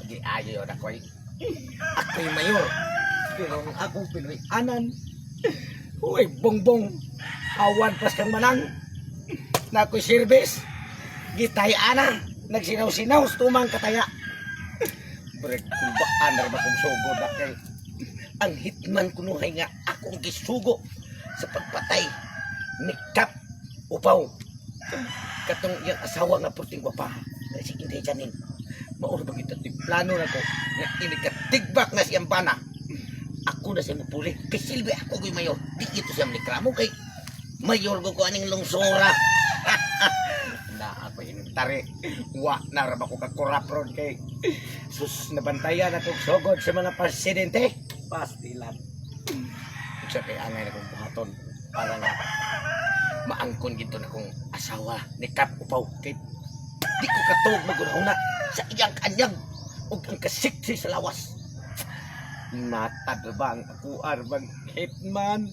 Giayo yun ako eh. Ako'y mayor. Pero ang akong Pinoy anan. Uy, bongbong. Awan pas kang manang. Na ako'y service. Gitay ana. Nagsinaw-sinaw sa tumang kataya. Brek, kulbaan na rin akong sugod na kay. Ang hitman kunuhay nga akong gisugo sa pagpatay ni Kap Upaw. Katong iyang asawa nga purting gwapa na si Inday Janin. Mauro ba kita plano na ko nga inigatigbak na siyang bana. Ako na siya mapuli. Kay silbi ako ko'y mayor. Di ito siya malikramo kay mayor ko ko aning lungsura. Na ako inintari. Wa na ra ba ko kakurap ron kay sus nabantayan atong sugod sa mga presidente. Pastilan. Sa kay angay na kong buhaton para nga maangkon gito na kong asawa ni Kap Upaw kay di ko katuog magunahuna sa iyang kanyag ug ang kasiksi sa lawas. Matad ba ang akuar bang hitman?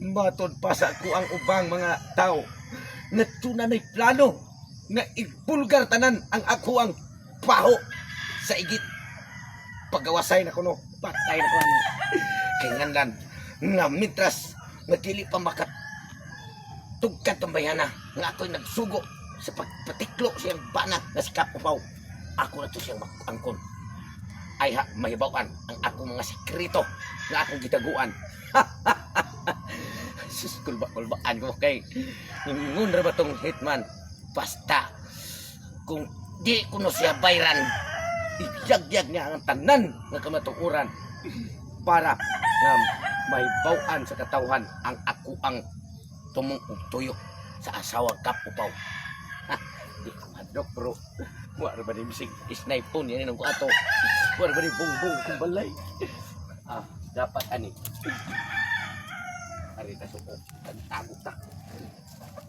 Matod pa sa ako ang ubang mga tao. Natuna na'y plano nga ibulgar tanan ang ako ang paho sa igit. Pagawasay na kuno, patay na ko ang kay nganlan nga mitras nga dili pa makat tugkad tong bayana nga ako'y nagsugo sa pagpatiklo siyang bana nga si Kap Upaw. Ako na to siyang angkon. Ay ha, mahibawan ang akong mga sekreto nga akong gitaguan. Sus, kulba-kulbaan ko kay ngun ra ba tong hitman? Basta, kung di ko no siya bayran, iyagyag niya ang tanan nga kamatuoran para nga mahibawan sa katawhan ang ako ang tumong og tuyo sa asawa Kap Upaw. Ha, di ko madok bro. Wa ra ba ni bisig snipe phone yan ang ato. Wa ra ba ni bongbong kung balay. Ah, dapat ani. Ari ta suko, tagtago ta.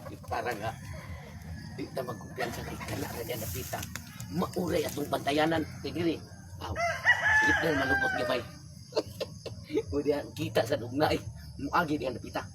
Di para nga di ta magkumpiyansa kay kana ra niya napita. Mauray atong bantayanan kay diri. Aw, silip na malubot gamay. Udi ang kita sa dugnay. Muagi di ang napita.